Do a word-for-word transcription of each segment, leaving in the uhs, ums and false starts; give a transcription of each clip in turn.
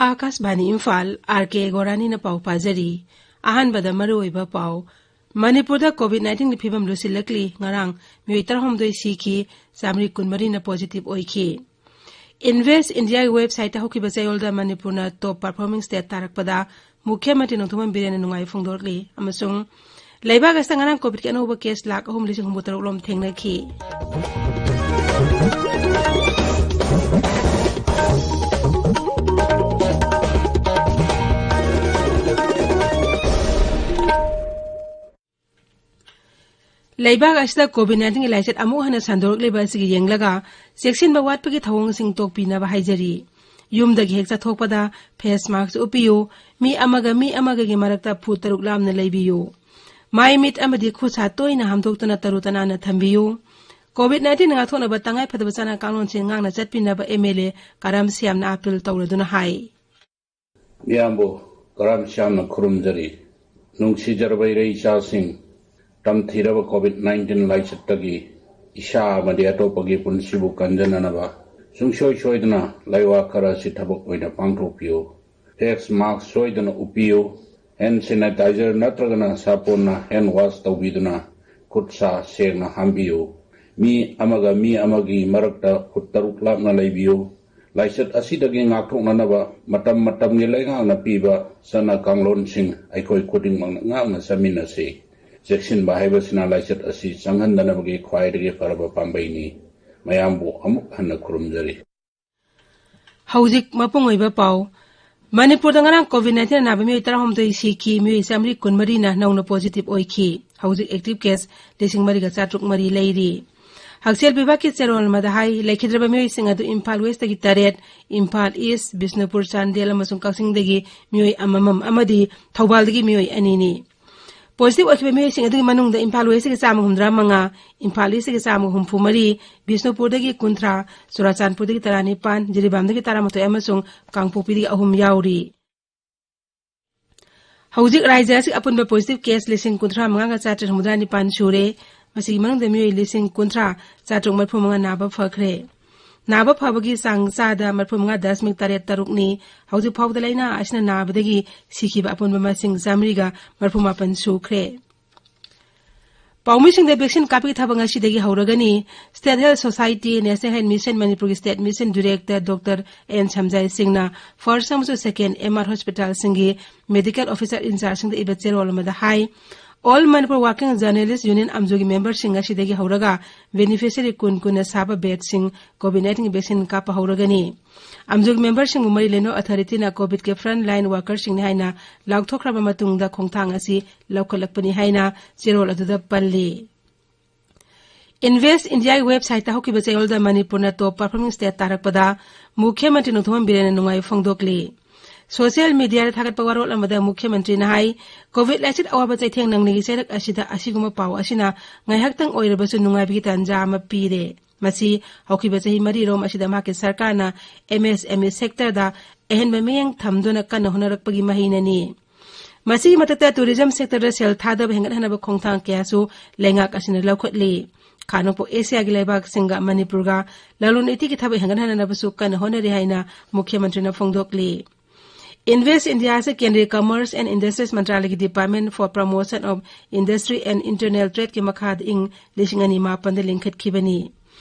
ꯑꯥꯀꯥꯁꯕꯥꯅꯤ Imphal, R ꯀꯦ ꯒꯣꯔꯥꯅꯤꯅ ꯄꯥꯎ ꯄꯥꯖꯔꯤ꯫ ꯑꯍꯥꯟꯕꯗ ꯃꯔꯨꯑꯣꯏꯕ ꯄꯥꯎ꯫ ꯃꯅꯤꯄꯨꯔꯗ ꯀꯣꯚꯤꯗ ꯅꯥꯏꯟꯇꯤꯟꯒꯤ ꯐꯤꯕꯝ ꯂꯨꯁꯤꯜꯂꯛꯂꯤ꯫ ꯉꯔꯥꯡ ꯃꯤꯑꯣꯏ ꯇꯔꯥꯍꯨꯝꯗꯣꯏ ꯁꯤꯈꯤ, ꯆꯥꯃꯔꯤ ꯀꯨꯟꯃꯔꯤꯅ ꯄꯣꯖꯤꯇꯤꯚ ꯑꯣꯏꯈꯤ꯫ ꯏꯟꯚꯦꯁ ꯏꯟꯗꯤꯌꯥꯒꯤ ꯋꯦꯕꯁꯥꯏꯠꯇ ꯍꯧꯈꯤꯕ ꯆꯌꯣꯜꯗ ꯃꯅꯤꯄꯨꯔꯅ ꯇꯣꯞ ꯄꯔꯐꯣꯔꯃꯤꯡ ꯁ꯭ꯇꯦꯠ ꯇꯥꯔꯛꯄꯗ ꯃꯨꯈ꯭ꯌ ꯃꯟꯇ꯭ꯔꯤ ꯅꯣꯡꯊꯣꯝꯕꯝ ꯕꯤꯔꯦꯟꯅ ꯅꯨꯡꯉꯥꯏꯕ ꯐꯣꯡꯗꯣꯛꯂꯤ ꯑꯃꯁꯨꯡ ꯂꯩꯕꯥꯛ ꯑꯁꯤꯗ ꯉꯔꯥꯡ ꯀꯣꯚꯤꯗꯀꯤ ꯑꯅꯧꯕ ꯀꯦꯁ ꯂꯥꯈ ꯑꯍꯨꯝ ꯂꯤꯁꯤꯡ ꯍꯨꯝꯐꯨ ꯇꯔꯨꯛ ꯂꯣꯝ ꯊꯦꯡꯅꯈꯤ꯫ ꯂꯩꯕꯥꯛ ꯑꯁꯤꯗ ꯀꯣꯚꯤꯗ ꯅꯥꯏꯟꯇꯤꯟꯒꯤ ꯂꯥꯏꯆꯠ ꯑꯃꯨꯛ ꯍꯟꯅ ꯁꯟꯗꯣꯔꯛꯂꯤꯕ ꯑꯁꯤꯒꯤ ꯌꯦꯡꯂꯒ ꯆꯦꯛꯁꯤꯟꯕ ꯋꯥꯠꯄꯒꯤ ꯊꯧꯑꯣꯡꯁꯤꯡ ꯇꯣꯛꯄꯤꯅꯕ ꯍꯥꯏꯖꯔꯤ꯫ ꯌꯨꯝꯗꯒꯤ ꯍꯦꯛ ꯆꯠꯊꯣꯛꯄꯗ ꯐꯦꯁ ꯃꯥꯁꯛ ꯎꯞꯄꯤꯌꯨ꯫ ꯃꯤ ꯑꯃꯒ ꯃꯤ ꯑꯃꯒꯒꯤ ꯃꯔꯛꯇ ꯐꯨꯠ ꯇꯔꯨꯛ ꯂꯥꯞꯅ ꯂꯩꯕꯤꯌꯨ꯫ ꯃꯥꯏ ꯃꯤꯠ ꯑꯃꯗꯤ ꯈꯨꯠ ꯁꯥ ꯇꯣꯏꯅ ꯍꯥꯝꯗꯣꯛꯇꯨꯅ ꯇꯔꯨ ꯇꯅꯥꯟꯅ ꯊꯝꯕꯤꯌꯨ꯫ ꯀꯣꯚꯤꯗ ꯅꯥꯏꯟꯇꯤꯟ ꯉꯥꯛꯊꯣꯛꯅꯕ ꯇꯉꯥꯏꯐꯗꯕ ꯆꯠꯅ ꯀꯥꯡꯂꯣꯟꯁꯤꯡ ꯉꯥꯛꯅ ꯆꯠꯄꯤꯅꯕ ꯑꯦꯝ ꯑꯦꯜ ꯑꯦ ꯀꯔꯝ ꯁ꯭ꯌꯥꯝꯅ ꯑꯥꯄꯤꯜ ꯇꯧꯔꯗꯨꯅ ꯍꯥꯏ꯫ ꯃꯤꯌꯥꯝꯕꯨ ꯀꯔꯝ ꯁ꯭ꯌꯥꯝꯅ ꯈꯨꯔꯨꯝꯖꯔꯤ꯫ ꯅꯨꯡꯁꯤꯖꯔꯕ ꯏꯔꯩ ꯏꯆꯥꯁꯤꯡ, ꯇꯝꯊꯤꯔꯕ ꯀꯣꯚꯤꯗ ꯅꯥꯏꯟꯇꯤꯟ ꯂꯥꯏꯆꯠꯇꯒꯤ ꯏꯁꯥ ꯑꯃꯗꯤ ꯑꯇꯣꯞꯄꯒꯤ ꯄꯨꯟꯁꯤꯕꯨ ꯀꯟꯖꯅꯅꯕ ꯁꯨꯡꯁꯣꯏ ꯁꯣꯏꯗꯅ ꯂꯥꯏꯋꯥ ꯈꯔ ꯑꯁꯤ ꯊꯕꯛ ꯑꯣꯏꯅ ꯄꯥꯡꯊꯣꯛꯄꯤꯌꯨ꯫ ꯐꯦꯁ ꯃꯥꯁꯛ ꯁꯣꯏꯗꯅ ꯎꯞꯄꯤꯌꯨ꯫ ꯍꯦꯟ ꯁꯦꯅꯤꯇꯥꯏꯖꯔ ꯅꯠꯇ꯭ꯔꯒꯅ ꯁꯥꯄꯣꯟꯅ ꯍꯦꯟ ꯋꯥꯁ ꯇꯧꯕꯤꯗꯨꯅ ꯈꯨꯠ ꯁꯥ ꯁꯦꯡꯅ ꯍꯥꯝꯕꯤꯌꯨ꯫ ꯃꯤ ꯑꯃꯒ ꯃꯤ ꯑꯃꯒꯤ ꯃꯔꯛꯇ ꯐꯨꯠ ꯇꯔꯨꯛ ꯂꯥꯞꯅ ꯂꯩꯕꯤꯌꯨ꯫ ꯂꯥꯏꯆꯠ ꯑꯁꯤꯗꯒꯤ ꯉꯥꯛꯊꯣꯛꯅꯅꯕ ꯃꯇꯝ ꯃꯇꯝꯒꯤ ꯂꯩꯉꯥꯛꯅ ꯄꯤꯕ ꯆꯠꯅ ꯀꯥꯡꯂꯣꯟꯁꯤꯡ ꯑꯩꯈꯣꯏ ꯈꯨꯗꯤꯡꯃꯛꯅ ꯉꯥꯛꯅ ꯆꯠꯃꯤꯟꯅꯁꯤ꯫ ꯆꯦꯛꯁꯤꯟꯕ ꯍꯥꯏꯕꯁꯤꯅ ꯂꯥꯏꯆꯠ ꯑꯁꯤ ꯆꯪꯍꯟꯗꯅꯕꯒꯤ ꯈ꯭ꯋꯥꯏꯗꯒꯤ ꯐꯔꯕ ꯄꯥꯝꯕꯩꯅꯤ꯫ ꯃꯌꯥꯝꯕꯨ ꯑꯃꯨꯛ ꯍꯟꯅ ꯈꯨꯔꯨꯝꯖꯔꯤ꯫ ꯍꯧꯖꯤꯛ ꯃꯄꯨꯡ ꯑꯣꯏꯕ ꯄꯥꯎ꯫ ꯃꯅꯤꯄꯨꯔꯗ ꯉꯔꯥꯡ ꯀꯣꯚꯤꯗ ꯅꯥꯏꯟꯇꯤꯟ ꯑꯅꯥꯕ ꯃꯤꯑꯣꯏ ꯇꯔꯥꯍꯨꯝꯗꯣꯏ ꯁꯤꯈꯤ, ꯃꯤꯑꯣꯏ ꯆꯥꯃꯔꯤ ꯀꯨꯟꯃꯔꯤꯅ ꯅꯧꯅ ꯄꯣꯖꯤꯇꯤꯚ ꯑꯣꯏꯈꯤ꯫ ꯍꯧꯖꯤꯛ ꯑꯦꯛꯇꯤꯚ ꯀꯦꯁ ꯂꯤꯁꯤꯡ ꯃꯔꯤꯒ ꯆꯥꯇ꯭ꯔꯨꯛ ꯃꯔꯤ ꯂꯩꯔꯤ꯫ ꯍꯛꯁꯦꯜ ꯕꯤꯚꯥꯒꯀꯤ ꯆꯦꯔꯣꯜ ꯑꯃꯗ ꯍꯥꯏ, ꯂꯩꯈꯤꯗ꯭ꯔꯕ ꯃꯤꯑꯣꯏꯁꯤꯡ ꯑꯗꯨ ꯏꯝꯐꯥꯜ ꯋꯦꯁꯇꯒꯤ ꯇꯔꯦꯠ, ꯏꯝꯐꯥꯜ ꯏꯁ, ꯕꯤꯁꯅꯨꯄꯨꯔ, ꯆꯥꯟꯗꯦꯜ ꯑꯃꯁꯨꯡ ꯀꯛꯆꯤꯡꯗꯒꯤ ꯃꯤꯑꯣꯏ ꯑꯃꯃꯝ ꯑꯃꯗꯤ ꯊꯧꯕꯥꯜꯗꯒꯤ ꯃꯤꯑꯣꯏ ꯑꯅꯤꯅꯤ꯫ ꯄꯣꯖꯤꯇꯤꯚ ꯑꯣꯏꯈꯤꯕ ꯃꯤꯑꯣꯏꯁꯤꯡ ꯑꯗꯨꯒꯤ ꯃꯅꯨꯡꯗ ꯏꯝꯐꯥꯜ ꯋꯦꯁ꯭ꯠꯇꯒꯤ ꯆꯥꯝꯃ ꯍꯨꯝꯗ꯭ꯔꯥ ꯃꯉꯥ, ꯏꯝꯐꯥꯜ ꯏꯁ꯭ꯠꯇꯒꯤ ꯆꯥꯝꯃ ꯍꯨꯝꯐꯨ ꯃꯔꯤ, ꯕꯤꯁꯅꯨꯄꯨꯔꯗꯒꯤ ꯀꯨꯟꯊ꯭ꯔꯥ, ꯆꯨꯔꯥꯆꯥꯟꯄꯨꯔꯗꯒꯤ ꯇꯔꯥꯅꯤꯄꯥꯟ, ꯖꯤꯔꯤꯕꯥꯝꯗꯒꯤ ꯇꯔꯥꯃꯥꯊꯣꯏ ꯑꯃꯁꯨꯡ ꯀꯥꯡꯄꯣꯛꯄꯤꯗꯒꯤ ꯑꯍꯨꯝ ꯌꯥꯎꯔꯤ꯫ ꯍꯧꯖꯤꯛ ꯔꯥꯖ꯭ꯌ ꯑꯁꯤꯒꯤ ꯑꯄꯨꯟꯕ ꯄꯣꯖꯤꯇꯤꯚ ꯀꯦꯁ ꯂꯤꯁꯤꯡ ꯀꯨꯟꯊ꯭ꯔꯥ ꯃꯉꯥꯒ ꯆꯥꯇ꯭ꯔꯦꯠ ꯍꯨꯝꯐꯨꯇꯔꯥ ꯅꯤꯄꯥꯟ ꯁꯨꯔꯦ꯫ ꯃꯁꯤꯒꯤ ꯃꯅꯨꯡꯗ ꯃꯤꯑꯣꯏ ꯂꯤꯁꯤꯡ ꯀꯨꯟꯊ꯭ꯔꯥ ꯆꯥꯇ꯭ꯔꯨꯛ ꯃꯔꯤꯐꯨ ꯃꯉꯥ ꯅꯥꯕ ꯐꯈ꯭ꯔꯦ꯫ ꯅꯥꯕ ꯐꯕꯒꯤ ꯆꯥꯡ ꯆꯥꯗ ꯃꯔꯤꯐꯨ ꯃꯉꯥ ꯗꯁꯃꯤꯛ ꯇꯔꯦꯠ ꯇꯔꯨꯛꯅꯤ꯫ ꯍꯧꯖꯤꯛ ꯐꯥꯎꯕꯗ ꯂꯥꯏꯅꯥ ꯑꯁꯤꯅ ꯅꯥꯕꯗꯒꯤ ꯁꯤꯈꯤꯕ ꯑꯄꯨꯟꯕ ꯃꯁꯤꯡ ꯆꯥꯃꯔꯤꯒ ꯃꯔꯤꯐꯨ ꯃꯥꯄꯟ ꯁꯨꯈ꯭ꯔꯦ꯫ ꯄꯥꯎꯃꯤꯁꯤꯡꯗ ꯚꯦꯛꯁꯤꯟ ꯀꯥꯞꯄꯒꯤ ꯊꯕꯛ ꯉꯁꯤꯗꯒꯤ ꯍꯧꯔꯒꯅꯤ꯫ State Health Society, National Health Mission ꯃꯅꯤꯄꯨꯔꯒꯤ State Mission Director Doctor N Samjai ꯁꯤꯡꯅ first ꯑꯃꯁꯨꯡ second ꯑꯦꯝ ꯑꯥꯔ ꯍꯣꯁꯄꯤꯇꯥꯜꯁꯤꯡꯒꯤ medical officer in chargeꯁꯤꯡꯗ ꯏꯕ ꯆꯦꯔꯣꯜ ꯑꯃꯗ ꯍꯥꯏ꯫ All Manipur Working Journalist Union ꯑꯝꯖꯨꯒꯤ ꯃꯦꯝꯕꯔꯁꯤꯡ ꯉꯁꯤꯗꯒꯤ ꯍꯧꯔꯒ beneficiary ꯀꯨꯟ ꯀꯨꯟꯅ ꯁꯥꯕ batchꯁꯤꯡ COVID nineteenꯒꯤ vaccine ꯀꯥꯞꯄ ꯍꯧꯔꯒꯅꯤ꯫ ꯑꯝꯖꯨꯒꯤ ꯃꯦꯝꯕꯔꯁꯤꯡꯕꯨ ꯃꯔꯤ ꯂꯩꯅꯧ authorityꯅ COVIDꯀꯤ front line workerꯁꯤꯡꯅꯤ ꯍꯥꯏꯅ ꯂꯥꯎꯊꯣꯛꯈ꯭ꯔꯕ ꯃꯇꯨꯡꯗ ꯈꯣꯡꯊꯥꯡ ꯑꯁꯤ ꯂꯧꯈꯠꯂꯛꯄꯅꯤ ꯍꯥꯏꯅ ꯆꯦꯔꯣꯜ ꯑꯗꯨꯗ ꯄꯜꯂꯤ꯫ Invest Indiaꯒꯤ websiteꯇ ꯍꯧꯈꯤꯕ ꯆꯌꯣꯜꯗ ꯃꯅꯤꯄꯨꯔꯅ top performing state ꯇꯥꯔꯛꯄꯗ ꯃꯨꯈ꯭ꯌ ꯃꯟꯇ꯭ꯔꯤ ꯅꯣꯡꯊꯣꯝꯕꯝ ꯕꯤꯔꯦꯟꯅ ꯅꯨꯡꯉꯥꯏꯕ ꯐꯣꯡꯗꯣꯛꯂꯤ꯫ Social mediaꯗ ꯊꯥꯒꯠꯄ ꯋꯥꯔꯣꯜ ꯑꯃꯗ ꯃꯨꯈ꯭ꯌ ꯃꯟꯇ꯭ꯔꯤꯅ ꯍꯥꯏ, COVID ꯂꯥꯏꯆꯠ ꯑꯋꯥꯕ ꯆꯩꯊꯦꯡ ꯅꯪꯂꯤꯉꯩ ꯆꯩꯔꯛ ꯑꯁꯤꯗ ꯑꯁꯤꯒꯨꯝꯕ ꯄꯥꯎ ꯑꯁꯤꯅ ꯉꯥꯏꯍꯥꯛꯇꯪ ꯑꯣꯏꯔꯕꯁꯨ ꯅꯨꯡꯉꯥꯏꯕꯒꯤ ꯇꯥꯟꯖꯥ ꯑꯃ ꯄꯤꯔꯦ꯫ ꯃꯁꯤ ꯍꯧꯈꯤꯕ ꯆꯍꯤ ꯃꯔꯤꯔꯣꯝ ꯑꯁꯤꯗ ꯃꯍꯥꯛꯀꯤ ꯁꯔꯀꯥꯔꯅ MSME sectorꯗ ꯑꯍꯦꯟꯕ ꯃꯤꯠꯌꯦꯡ ꯊꯝꯗꯨꯅ ꯀꯟꯅ ꯍꯣꯠꯅꯔꯛꯄꯒꯤ ꯃꯍꯩꯅꯅꯤ꯫ ꯃꯁꯤꯒꯤ ꯃꯊꯛꯇ tourism sectorꯗ ꯁꯦꯜ ꯊꯥꯗꯕ ꯍꯦꯟꯒꯠꯍꯟꯅꯕ ꯈꯣꯡꯊꯥꯡ ꯀꯌꯥꯁꯨ ꯂꯩꯉꯥꯛ ꯑꯁꯤꯅ ꯂꯧꯈꯠꯂꯤ꯫ ꯈꯥ ꯅꯣꯡꯄꯣꯛ ꯑꯦꯁꯤꯌꯥꯒꯤ ꯂꯩꯕꯥꯛꯁꯤꯡꯒ ꯃꯅꯤꯄꯨꯔꯒ ꯂꯂꯣꯟ ꯏꯇꯤꯛꯀꯤ ꯊꯕꯛ ꯍꯦꯟꯒꯠꯍꯟꯅꯕꯁꯨ ꯀꯟꯅ ꯍꯣꯠꯅꯔꯤ ꯍꯥꯏꯅ ꯃꯨꯈ꯭ꯌ ꯃꯟꯇ꯭ꯔꯤꯅ ꯐꯣꯡꯗꯣꯛꯂꯤ꯫ Invest India ꯑꯁꯤ ꯀꯦꯟꯗ꯭ꯔꯤꯌ Commerce and Industries ꯃꯟꯇ꯭ꯔꯥꯂꯌꯒꯤ Department for Promotion of Industry and Internal Tradeꯀꯤ ꯃꯈꯥꯗ ꯏꯪ ꯂꯤꯁꯤꯡ ꯑꯅꯤ ꯃꯥꯄꯟꯗ ꯂꯤꯡꯈꯠꯈꯤꯕꯅꯤ꯫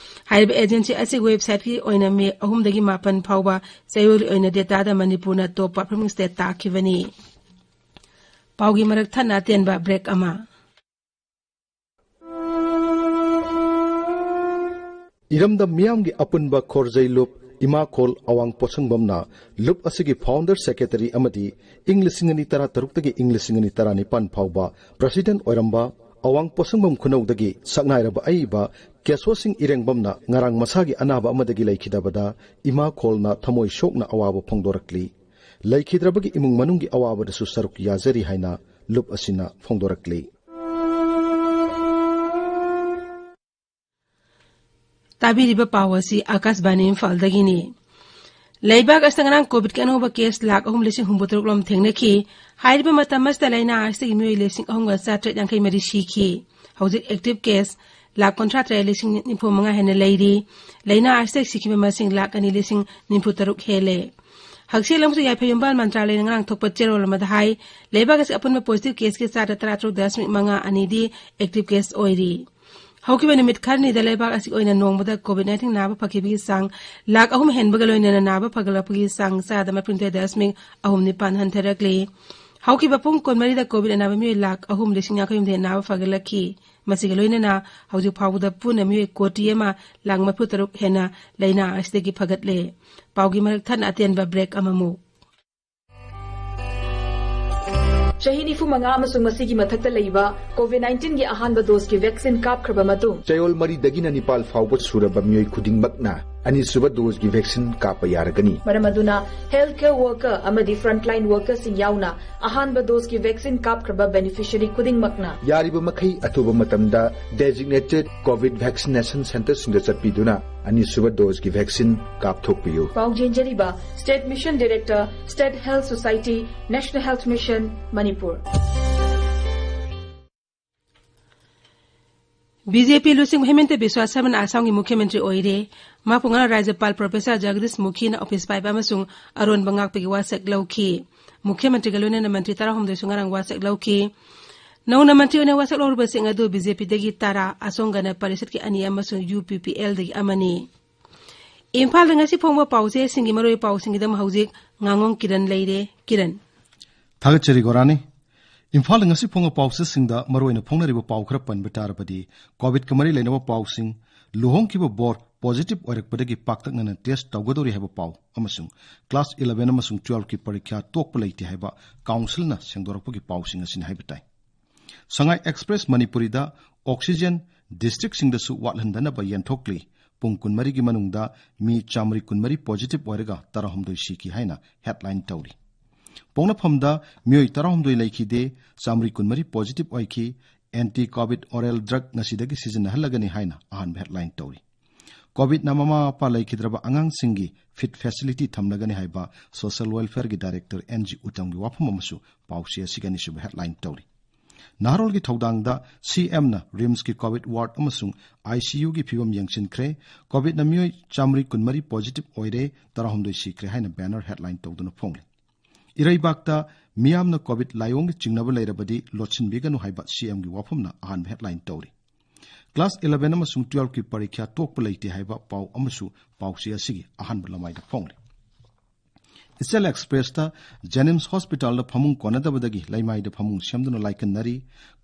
ꯍꯥꯏꯔꯤꯕ agency ꯑꯁꯤ websiteꯀꯤ ꯑꯣꯏꯅ ꯃꯦ ꯑꯍꯨꯝꯗꯒꯤ ꯃꯥꯄꯟ ꯐꯥꯎꯕ ꯆꯌꯣꯜꯒꯤ ꯑꯣꯏꯅ dataꯗ ꯃꯅꯤꯄꯨꯔꯅ top performing state ꯇꯥꯈꯤꯕꯅꯤ꯫ ꯄꯥꯎꯒꯤ ꯃꯔꯛ ꯊꯠꯅ ꯑꯇꯦꯟꯕ break ꯑꯃ꯫ ꯏꯔꯝꯗꯝ ꯃꯤꯌꯥꯝꯒꯤ ꯑꯄꯨꯟꯕ ꯈꯣꯔꯖꯩ ꯂꯨꯞ ꯏꯃꯥꯈꯣꯜ ꯑꯋꯥꯡ ꯄꯣꯠꯁꯪꯕꯝꯅ ꯂꯨꯞ ꯑꯁꯤꯒꯤ founder secretary ꯑꯃꯗꯤ ꯏꯪ ꯂꯤꯁꯤꯡ ꯑꯅꯤ ꯇꯔꯥꯇꯔꯨꯛꯇꯒꯤ ꯏꯪ ꯂꯤꯁꯤꯡ ꯑꯅꯤ ꯇꯔꯥꯅꯤꯄꯥꯟ ꯐꯥꯎꯕ president ꯑꯣꯏꯔꯝꯕ ꯑꯋꯥꯡ ꯄꯣꯠꯁꯪꯕꯝ ꯈꯨꯅꯧꯗꯒꯤ ꯁꯛꯅꯥꯏꯔꯕ ꯑꯏꯕ ꯀꯦꯁꯣ ꯁꯤꯡ ꯏꯔꯦꯡꯕꯝꯅ ꯉꯔꯥꯡ ꯃꯁꯥꯒꯤ ꯑꯅꯥꯕ ꯑꯃꯗꯒꯤ ꯂꯩꯈꯤꯗꯕꯗ ꯏꯃꯥꯈꯣꯜꯅ ꯊꯃꯣꯏ ꯁꯣꯛꯅ ꯑꯋꯥꯕ ꯐꯣꯡꯗꯣꯔꯛꯂꯤ꯫ ꯂꯩꯈꯤꯗ꯭ꯔꯕꯒꯤ ꯏꯃꯨꯡ ꯃꯅꯨꯡꯒꯤ ꯑꯋꯥꯕꯗꯁꯨ ꯁꯔꯨꯛ ꯌꯥꯖꯔꯤ ꯍꯥꯏꯅ ꯂꯨꯞ ꯑꯁꯤꯅ ꯐꯣꯡꯗꯣꯔꯛꯂꯤ꯫ ꯇꯥꯕꯤꯔꯤꯕ ꯄꯥꯎ ꯑꯁꯤ ꯑꯥꯀꯥꯁꯕꯥꯅꯤ ꯏꯝꯐꯥꯜꯗꯒꯤꯅꯤ꯫ ꯂꯩꯕꯥꯛ ꯑꯁꯤꯗ ꯉꯔꯥꯡ ꯀꯣꯚꯤꯗꯀꯤ ꯑꯅꯧꯕ ꯀꯦꯁ ꯂꯥꯈ ꯑꯍꯨꯝ ꯂꯤꯁꯤꯡ ꯍꯨꯝꯐꯨ ꯇꯔꯨꯛ ꯂꯣꯝ ꯊꯦꯡꯅꯈꯤ꯫ ꯍꯥꯏꯔꯤꯕ ꯃꯇꯝ ꯑꯁꯤꯗ ꯂꯥꯏꯅꯥ ꯑꯁꯤꯗꯒꯤ ꯃꯤꯑꯣꯏ ꯂꯤꯁꯤꯡ ꯑꯍꯨꯝꯒ ꯆꯥꯇ꯭ꯔꯦꯠ ꯌꯥꯡꯈꯩ ꯃꯔꯤ ꯁꯤꯈꯤ꯫ ꯍꯧꯖꯤꯛ ꯑꯦꯛꯇꯤꯚ ꯀꯦꯁ ꯂꯥꯈ ꯀꯨꯟꯊ꯭ꯔꯥ ꯇꯔꯦꯠ ꯂꯤꯁꯤꯡ ꯅꯤꯐꯨ ꯃꯉꯥ ꯍꯦꯟꯅ ꯂꯩꯔꯤ꯫ ꯂꯥꯏꯅꯥ ꯑꯁꯤꯗꯒꯤ ꯁꯤꯈꯤꯕ ꯃꯁꯤꯡ ꯂꯥꯈ ꯑꯅꯤ ꯂꯤꯁꯤꯡ ꯅꯤꯐꯨ ꯇꯔꯨꯛ ꯍꯦꯜꯂꯦ꯫ ꯍꯛꯁꯦꯜ ꯑꯃꯁꯨꯡ ꯌꯥꯏꯐ ꯌꯨꯝꯕꯥꯜ ꯃꯟꯇ꯭ꯔꯥꯂꯌꯅ ꯉꯔꯥꯡ ꯊꯣꯛꯄ ꯆꯦꯔꯣꯜ ꯑꯃꯗ ꯍꯥꯏ, ꯂꯩꯕꯥꯛ ꯑꯁꯤꯒꯤ ꯑꯄꯨꯟꯕ ꯄꯣꯖꯤꯇꯤꯚ ꯀꯦꯁꯀꯤ ꯆꯥꯗ ꯇꯔꯥꯇꯔꯨꯛ ꯗꯁꯃꯤꯛ ꯃꯉꯥ ꯑꯅꯤꯗꯤ ꯑꯦꯛꯇꯤꯚ ꯀꯦꯁ ꯑꯣꯏꯔꯤ꯫ ꯍꯧꯈꯤꯕ ꯅꯨꯃꯤꯠ ꯈꯔꯅꯤꯗ ꯂꯩꯕꯥꯛ ꯑꯁꯤꯒꯤ ꯑꯣꯏꯅ ꯅꯣꯡꯃꯗ ꯀꯣꯚꯤꯗ ꯅꯥꯏꯟꯇꯤꯟ ꯅꯥꯕ ꯐꯈꯤꯕꯒꯤ ꯆꯥꯡ ꯂꯥꯈ ꯑꯍꯨꯝ ꯍꯦꯟꯕꯒ ꯂꯣꯏꯅꯅ ꯅꯥꯕ ꯐꯒꯠꯂꯛꯄꯒꯤ ꯆꯥꯡ ꯆꯥꯗ ꯃꯔꯤꯐꯨꯅꯤꯊꯣꯏ ꯗꯁꯃꯤꯛ ꯑꯍꯨꯝ ꯅꯤꯄꯥꯟ ꯍꯟꯊꯔꯛꯂꯤ꯫ ꯍꯧꯈꯤꯕ ꯄꯨꯡ ꯀꯨꯟꯃꯔꯤꯗ ꯀꯣꯚꯤꯗ ꯑꯅꯥꯕ ꯃꯤꯑꯣꯏ ꯂꯥꯈ ꯑꯍꯨꯝ ꯂꯤꯁꯤꯡ ꯌꯥꯡꯈꯩ ꯍꯨꯝꯗꯣꯏ ꯅꯥꯕ ꯐꯒꯠꯂꯛꯈꯤ꯫ ꯃꯁꯤꯒ ꯂꯣꯏꯅꯅ ꯍꯧꯖꯤꯛ ꯐꯥꯎꯕꯗ ꯄꯨꯟꯅ ꯃꯤꯑꯣꯏ ꯀꯣꯇꯤ ꯑꯃ ꯂꯥꯈ ꯃꯔꯤꯐꯨ ꯇꯔꯨꯛ ꯍꯦꯟꯅ ꯂꯥꯏꯅꯥ ꯑꯁꯤꯗꯒꯤ ꯐꯒꯠꯂꯦ꯫ ꯄꯥꯎꯒꯤ ꯃꯔꯛ ꯊꯠꯅ ꯑꯇꯦꯟꯕ ꯕ꯭ꯔꯦꯛ ꯑꯃꯃꯨꯛ꯫ ꯆꯍꯤ ꯅꯤꯐꯨ ꯃꯉꯥ ꯑꯃꯁꯨꯡ ꯃꯁꯤꯒꯤ ꯃꯊꯛꯇ ꯂꯩꯕ ꯀꯣꯚꯤꯗ ꯅꯥꯏꯟꯇꯤꯟꯒꯤ ꯑꯍꯥꯟꯕ ꯗꯣꯁꯀꯤ ꯚꯦꯛꯁꯤꯟ ꯀꯥꯞꯈ꯭ꯔꯕ ꯃꯇꯨꯡ, ꯆꯌꯣꯜ ꯃꯔꯤꯗꯒꯤꯅ ꯅꯤꯄꯥꯜ ꯐꯥꯎꯕ ꯁꯨꯔꯕ ꯃꯤꯑꯣꯏ ꯈꯨꯗꯤꯡꯃꯛꯅ ꯑꯅꯤꯁꯨꯕ ꯗꯣꯁꯀꯤ ꯚꯦꯛꯁꯤꯟ ꯀꯥꯞꯄ ꯌꯥꯔꯒꯅꯤ꯫ ꯃꯔꯝ ꯑꯗꯨꯅ, ꯍꯦꯜꯊ ꯀꯦꯌꯔ ꯋꯥꯔꯀꯔ ꯑꯃꯗꯤ ꯐ꯭ꯔꯟꯠꯂꯥꯏꯟ ꯋꯥꯔꯀꯔꯁꯤꯡ ꯌꯥꯎꯅ ꯑꯍꯥꯟꯕ ꯗꯣꯁꯀꯤ ꯚꯦꯛꯁꯤꯟ ꯀꯥꯞꯈ꯭ꯔꯕ ꯕꯦꯅꯤꯐꯤꯁꯤꯌꯔꯤ ꯈꯨꯗꯤꯡꯃꯛꯅ ꯌꯥꯔꯤꯕ ꯃꯈꯩ ꯑꯊꯨꯕ ꯃꯇꯝꯗ ꯗꯦꯖꯤꯒꯅꯦꯇꯦꯗ ꯀꯣꯚꯤꯗ ꯚꯦꯛꯁꯤꯅꯦꯁꯟ ꯁꯦꯟꯇꯔꯁꯤꯡꯗ ꯆꯠꯄꯤꯗꯨꯅ ꯑꯅꯤꯁꯨꯕ ꯗꯣꯁꯀꯤ ꯚꯦꯛꯁꯤꯟ ꯀꯥꯞꯊꯣꯛꯄꯤꯌꯨ꯫ ꯄꯥꯎ ꯆꯦꯟꯖꯔꯤꯕ state mission director, state health society, national health mission, Manipur. B J P ꯂꯨꯆꯤꯡꯕ ꯍꯤꯃꯟꯇ ꯕꯤꯁ꯭ꯋꯥ ꯁꯔꯃꯅ ꯑꯁꯥꯝꯒꯤ ꯃꯨꯈ꯭ꯌ ꯃꯟꯇ꯭ꯔꯤ ꯑꯣꯏꯔꯦ꯫ ꯃꯍꯥꯛꯄꯨ ꯉꯔꯥꯡ ꯔꯥꯖ꯭ꯌꯄꯥꯜ ꯄ꯭ꯔꯣꯐꯦꯁꯔ ꯖꯒꯗꯤꯁ ꯃꯨꯈꯤꯅ ꯑꯣꯐꯤꯁ ꯄꯥꯏꯕ ꯑꯃꯁꯨꯡ ꯑꯔꯣꯟꯕ ꯉꯥꯛꯄꯒꯤ ꯋꯥꯁꯛ ꯂꯧꯈꯤ꯫ ꯃꯨꯈ꯭ꯌ ꯃꯟꯇ꯭ꯔꯤꯒ ꯂꯣꯏꯅꯅ ꯃꯟꯇ꯭ꯔꯤ ꯇꯔꯥꯍꯨꯝꯗꯣꯏꯁꯨ ꯉꯔꯥꯡ ꯋꯥꯁꯛ ꯂꯧꯈꯤ꯫ ꯅꯧꯅ ꯃꯟꯇ꯭ꯔꯤ ꯑꯣꯏꯅ ꯋꯥꯁꯛ ꯂꯧꯔꯤꯕꯁꯤꯡ ꯑꯗꯨ ꯕꯤ ꯖꯦ ꯄꯤꯗꯒꯤ ꯇꯔꯥ, ꯑꯁꯣꯝ ꯒꯅ ꯄꯔꯤꯁꯠꯀꯤ ꯑꯅꯤ ꯑꯃꯁꯨꯡ ꯌꯨ ꯄꯤ ꯄꯤ ꯑꯦꯜꯗꯒꯤ ꯑꯃꯅꯤ꯫ ꯏꯝꯐꯥꯜꯗ ꯉꯁꯤ ꯐꯣꯡꯕ ꯄꯥꯎꯆꯦꯁꯤꯡꯒꯤ ꯃꯔꯨꯑꯣꯏꯕ ꯄꯥꯎꯁꯤꯡꯒꯤꯗꯃꯛ ꯍꯧꯖꯤꯛ ꯉꯥꯉꯣꯝ ꯀꯤꯔꯟ ꯂꯩꯔꯦ꯫ ꯀꯤꯔꯟ꯫ ꯊꯥꯒꯠꯆꯔꯤ ꯒꯣꯔꯥꯅꯤ꯫ ꯏꯝꯐꯥꯜꯗ ꯉꯁꯤ ꯐꯣꯡꯕ ꯄꯥꯎꯆꯦꯁꯤꯡꯗ ꯃꯔꯨꯑꯣꯏꯅ ꯐꯣꯡꯅꯔꯤꯕ ꯄꯥꯎ ꯈꯔ ꯄꯟꯕ ꯇꯥꯔꯕꯗꯤ, ꯀꯣꯚꯤꯗꯀ ꯃꯔꯤ ꯂꯩꯅꯕ ꯄꯥꯎꯁꯤꯡ, ꯂꯨꯍꯣꯡꯈꯤꯕ ꯕꯣꯔ ꯄꯣꯖꯤꯇꯤꯚ ꯑꯣꯏꯔꯛꯄꯗꯒꯤ ꯄꯥꯛꯇꯛꯅꯅ ꯇꯦꯁ ꯇꯧꯒꯗꯧꯔꯤ ꯍꯥꯏꯕ ꯄꯥꯎ ꯑꯃꯁꯨꯡ ꯀ꯭ꯂꯥꯁ ꯏꯂꯦꯚꯦꯟ ꯑꯃꯁꯨꯡ ꯇꯨꯋꯦꯜꯐꯀꯤ ꯄꯔꯤꯈ꯭ꯌꯥ ꯇꯣꯛꯄ ꯂꯩꯇꯦ ꯍꯥꯏꯕ ꯀꯥꯎꯟꯁꯤꯜꯅ ꯁꯦꯡꯗꯣꯔꯛꯄꯒꯤ ꯄꯥꯎꯁꯤꯡ ꯑꯁꯤꯅꯤ ꯍꯥꯏꯕ ꯇꯥꯏ꯫ ꯁꯉꯥꯏ ꯑꯦꯛꯁꯄ꯭ꯔꯦꯁ ꯃꯅꯤꯄꯨꯔꯤꯗ ꯑꯣꯛꯁꯤꯖꯦꯟ ꯗꯤꯁꯇ꯭ꯔꯤꯛꯁꯤꯡꯗꯁꯨ ꯋꯥꯠꯍꯟꯗꯅꯕ ꯌꯦꯟꯊꯣꯛꯂꯤ, ꯄꯨꯡ ꯀꯨꯟꯃꯔꯤꯒꯤ ꯃꯅꯨꯡꯗ ꯃꯤ ꯆꯥꯃꯔꯤ ꯀꯨꯟꯃꯔꯤ ꯄꯣꯖꯤꯇꯤꯚ ꯑꯣꯏꯔꯒ ꯇꯔꯥꯍꯨꯝꯗꯣꯏ ꯁꯤꯈꯤ ꯍꯥꯏꯅ ꯍꯦꯗꯂꯥꯏꯟ ꯇꯧꯔꯤ꯫ ꯄꯣꯛꯅꯐꯝꯗ ꯃꯤꯑꯣꯏ ꯇꯔꯥꯍꯨꯝꯗꯣꯏ ꯂꯩꯈꯤꯗꯦ, ꯆꯥꯃꯔꯤ ꯀꯨꯟꯃꯔꯤ positive ꯑꯣꯏꯈꯤ꯫ Anti COVID oral drug ꯉꯁꯤꯗꯒꯤ ꯁꯤꯖꯤꯟꯅꯍꯜꯂꯒꯅꯤ ꯍꯥꯏꯅ ꯑꯍꯥꯟꯕ headline ꯇꯧꯔꯤ꯫ COVIDꯅ ꯃꯃꯥ ꯃꯄꯥ ꯂꯩꯈꯤꯗ꯭ꯔꯕ ꯑꯉꯥꯡꯁꯤꯡꯒꯤ fit facility ꯊꯝꯂꯒꯅꯤ ꯍꯥꯏꯕ Social Welfareꯒꯤ director N G ꯎꯇꯝꯒꯤ ꯋꯥꯐꯝ ꯑꯃꯁꯨ ꯄꯥꯎꯆꯦ ꯑꯁꯤꯒꯤ ꯑꯅꯤꯁꯨꯕ headline ꯇꯧꯔꯤ꯫ ꯅꯍꯥꯔꯣꯜꯒꯤ ꯊꯧꯗꯥꯡꯗ CMꯅ RIMSꯀꯤ COVID ward ꯑꯃꯁꯨꯡ ICUꯒꯤ ꯐꯤꯕꯝ ꯌꯦꯡꯁꯤꯟꯈ꯭ꯔꯦ꯫ COVIDꯅ ꯃꯤꯑꯣꯏ ꯆꯥꯃꯔꯤ ꯀꯨꯟꯃꯔꯤ positive ꯑꯣꯏꯔꯦ, ꯇꯔꯥꯍꯨꯝꯗꯣꯏ ꯁꯤꯈ꯭ꯔꯦ ꯍꯥꯏꯅ banner headline ꯇꯧꯗꯨꯅ ꯐꯣꯡꯂꯤ꯫ ꯏꯔꯩꯕꯥꯛꯇ ꯃꯤꯌꯥꯝꯅ COVID ꯂꯥꯏꯑꯣꯡꯒꯤ ꯆꯤꯡꯅꯕ ꯂꯩꯔꯕꯗꯤ ꯂꯣꯠꯁꯤꯟꯕꯤꯒꯅꯨ ꯍꯥꯏꯕ CMꯒꯤ ꯋꯥꯐꯝꯅ ꯑꯍꯥꯟꯕ headline ꯇꯧꯔꯤ꯫ Class eleven ꯑꯃꯁꯨꯡ twelveꯀꯤ ꯄꯔꯤꯈ꯭ꯌꯥ ꯇꯣꯛꯄ ꯂꯩꯇꯦ ꯍꯥꯏꯕ ꯄꯥꯎ ꯑꯃꯁꯨ ꯄꯥꯎꯆꯦ ꯑꯁꯤꯒꯤ ꯑꯍꯥꯟꯕ ꯂꯃꯥꯏꯗ ꯐꯣꯡꯂꯤ꯫ ꯏꯆꯦꯜ Expressꯇ JNIMS hospitalꯗ ꯐꯃꯨꯡ ꯀꯣꯟꯅꯗꯕꯗꯒꯤ ꯂꯩꯃꯥꯏꯗ ꯐꯃꯨꯡ ꯁꯦꯝꯗꯨꯅ ꯂꯥꯏꯀꯟꯅꯔꯤ꯫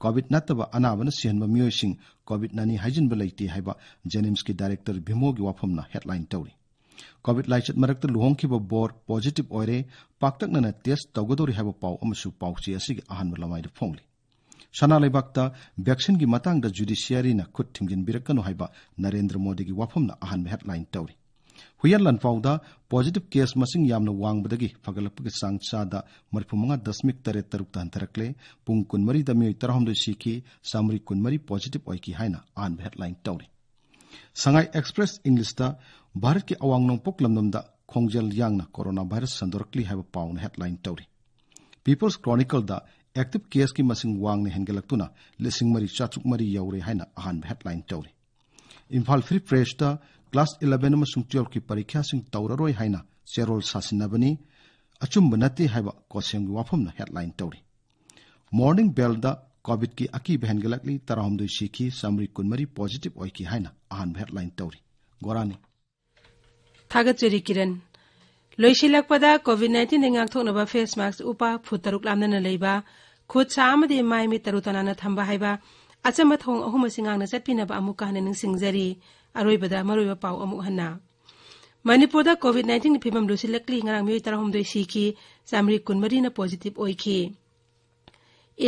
COVID ꯅꯠꯇꯕ ꯑꯅꯥꯕꯅ ꯁꯤꯍꯟꯕ ꯃꯤꯑꯣꯏꯁꯤꯡ COVID ꯅꯅꯤ ꯍꯥꯏꯖꯤꯟꯕ ꯂꯩꯇꯦ ꯍꯥꯏꯕ JNIMSꯀꯤ director ꯚꯤꯃꯣꯒꯤ ꯋꯥꯐꯝꯅ headline ꯇꯧꯔꯤ꯫ COVID ꯂꯥꯏꯆꯠ ꯃꯔꯛꯇ ꯂꯨꯍꯣꯡꯈꯤꯕ ꯕꯣꯔ positive ꯑꯣꯏꯔꯦ, ꯄꯥꯛꯇꯛꯅꯅ test ꯇꯧꯒꯗꯧꯔꯤ ꯍꯥꯏꯕ ꯄꯥꯎ ꯑꯃꯁꯨ ꯄꯥꯎꯆꯦ ꯑꯁꯤꯒꯤ ꯑꯍꯥꯟꯕ ꯂꯃꯥꯏꯗ ꯐꯣꯡꯂꯤ꯫ ꯁꯅꯥ ꯂꯩꯕꯥꯛꯇ vaccineꯒꯤ ꯃꯇꯥꯡꯗ judiciaryꯅ ꯈꯨꯠ ꯊꯤꯡꯖꯤꯟꯕꯤꯔꯛꯀꯅꯨ ꯍꯥꯏꯕ ꯅꯔꯦꯟꯗ꯭ꯔ ꯃꯣꯗꯤꯒꯤ ꯋꯥꯐꯝꯅ ꯑꯍꯥꯟꯕ headline ꯇꯧꯔꯤ꯫ ꯍꯨꯏꯌꯥꯟ ꯂꯥꯟꯐꯥꯎꯗ positive case ꯃꯁꯤꯡ ꯌꯥꯝꯅ ꯋꯥꯡꯕꯗꯒꯤ ꯐꯒꯠꯂꯛꯄꯒꯤ ꯆꯥꯡ ꯆꯥꯗ ꯃꯔꯤꯐꯨꯃꯉꯥ ꯗꯁꯃꯤꯛ ꯇꯔꯦꯠ ꯇꯔꯨꯛꯇ ꯍꯟꯊꯔꯛꯂꯦ꯫ ꯄꯨꯡ ꯀꯨꯟꯃꯔꯤꯗ ꯃꯤꯑꯣꯏ ꯇꯔꯥꯍꯨꯝꯗꯣꯏ ꯁꯤꯈꯤ, ꯆꯥꯃꯔꯤ ꯀꯨꯟꯃꯔꯤ positive ꯑꯣꯏꯈꯤ ꯍꯥꯏꯅ ꯑꯍꯥꯟꯕ headline ꯇꯧꯔꯤ꯫ Sangai Express Englishꯇ ꯚꯥꯔꯠꯀꯤ ꯑꯋꯥꯡ ꯅꯣꯡꯄꯣꯛ ꯂꯝꯗꯝꯗ ꯈꯣꯡꯖꯦꯜ ꯌꯥꯡꯅ corona virus ꯁꯟꯗꯣꯔꯛꯂꯤ ꯍꯥꯏꯕ ꯄꯥꯎꯅ headline ꯇꯧꯔꯤ꯫ People's Chronicleꯗ active caseꯀꯤ ꯃꯁꯤꯡ ꯋꯥꯡꯅ ꯍꯦꯟꯒꯠꯂꯛꯇꯨꯅ ꯂꯤꯁꯤꯡ ꯃꯔꯤ ꯆꯥꯇ꯭ꯔꯨꯛ ꯃꯔꯤ ꯌꯧꯔꯦ ꯍꯥꯏꯅ ꯑꯍꯥꯟꯕ headline ꯇꯧꯔꯤ꯫ Imphal Free Pressꯇ class eleven ꯑꯃꯁꯨꯡ twelveꯀꯤ ꯄꯔꯤꯈ꯭ꯌꯥꯁꯤꯡ ꯇꯧꯔꯔꯣꯏ ꯍꯥꯏꯅ ꯆꯦꯔꯣꯜ ꯁꯥꯁꯤꯟꯅꯕꯅꯤ, ꯑꯆꯨꯝꯕ ꯅꯠꯇꯦ ꯍꯥꯏꯕ ꯀꯣꯁꯦꯝꯒꯤ ꯋꯥꯐꯝꯅ headline ꯇꯧꯔꯤ꯫ Morning Bellꯗ COVIDꯀꯤ ꯑꯀꯤꯕ ꯍꯦꯟꯒꯠꯂꯛꯂꯤ, ꯇꯔꯥꯍꯨꯝꯗꯣꯏ ꯁꯤꯈꯤ, ꯆꯥꯃꯔꯤ ꯀꯨꯟꯃꯔꯤ positive ꯑꯣꯏꯈꯤ ꯍꯥꯏꯅ ꯑꯍꯥꯟꯕ headline ꯇꯧꯔꯤ꯫ ꯒꯣꯔꯥꯅꯤ꯫ ꯊꯥꯒꯠꯆꯔꯤ ꯀꯤꯔꯟ꯫ ꯂꯣꯏꯁꯤꯜꯂꯛꯄꯗ COVID nineteenꯗꯒꯤ ꯉꯥꯛꯊꯣꯛꯅꯕ face mask ꯎꯞꯄ, ꯐꯨꯠ ꯇꯔꯨꯛ ꯂꯥꯞꯅꯅ ꯂꯩꯕ, ꯈꯨꯠ ꯁꯥ ꯑꯃꯗꯤ ꯃꯥꯏ ꯃꯤꯠ ꯇꯔꯨ ꯇꯅꯥꯟꯅ ꯊꯝꯕ ꯍꯥꯏꯕ ꯑꯆꯝꯕ ꯊꯧꯑꯣꯡ ꯑꯍꯨꯝ ꯑꯁꯤ ꯉꯥꯛꯅ ꯆꯠꯄꯤꯅꯕ ꯑꯃꯨꯛꯀ ꯍꯟꯅ ꯅꯤꯡꯁꯤꯡꯖꯔꯤ꯫ ꯑꯔꯣꯏꯕꯗ ꯃꯔꯨꯑꯣꯏꯕ ꯄꯥꯎ ꯑꯃꯨꯛ ꯍꯟꯅ꯫ ꯃꯅꯤꯄꯨꯔꯗ COVID nineteenꯒꯤ ꯐꯤꯕꯝ ꯂꯨꯁꯤꯜꯂꯛꯂꯤ꯫ ꯉꯔꯥꯡ ꯃꯤꯑꯣꯏ ꯇꯔꯥꯍꯨꯝꯗꯣꯏ ꯁꯤꯈꯤ, ꯆꯥꯃꯔꯤ ꯀꯨꯟꯃꯔꯤꯅ positive ꯑꯣꯏꯈꯤ꯫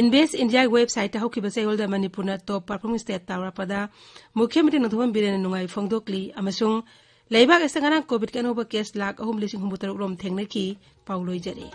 Invest Indiaꯒꯤ websiteꯇ ꯍꯧꯈꯤꯕ ꯆꯌꯣꯜꯗ ꯃꯅꯤꯄꯨꯔꯅ top performing state ꯇꯥꯎꯔꯛꯄꯗ ꯃꯨꯈ꯭ꯌ ꯃꯟꯇ꯭ꯔꯤ ꯅꯣꯡꯊꯣꯝꯕꯝ ꯕꯤꯔꯦꯟꯅ ꯅꯨꯡꯉꯥꯏꯕ ꯐꯣꯡꯗꯣꯛꯂꯤ ꯑꯃꯁꯨꯡ ꯂꯩꯕꯥꯛ ꯑꯁꯤꯗ ꯉꯔꯥꯡ COVIDꯀꯤ ꯑꯅꯧꯕ case ꯂꯥꯈ ꯑꯍꯨꯝ ꯂꯤꯁꯤꯡ ꯍꯨꯝꯐꯨ ꯇꯔꯨꯛ ꯔꯣꯝ ꯊꯦꯡꯅꯈꯤ꯫ ꯄꯥꯎ ꯂꯣꯏꯖꯔꯦ꯫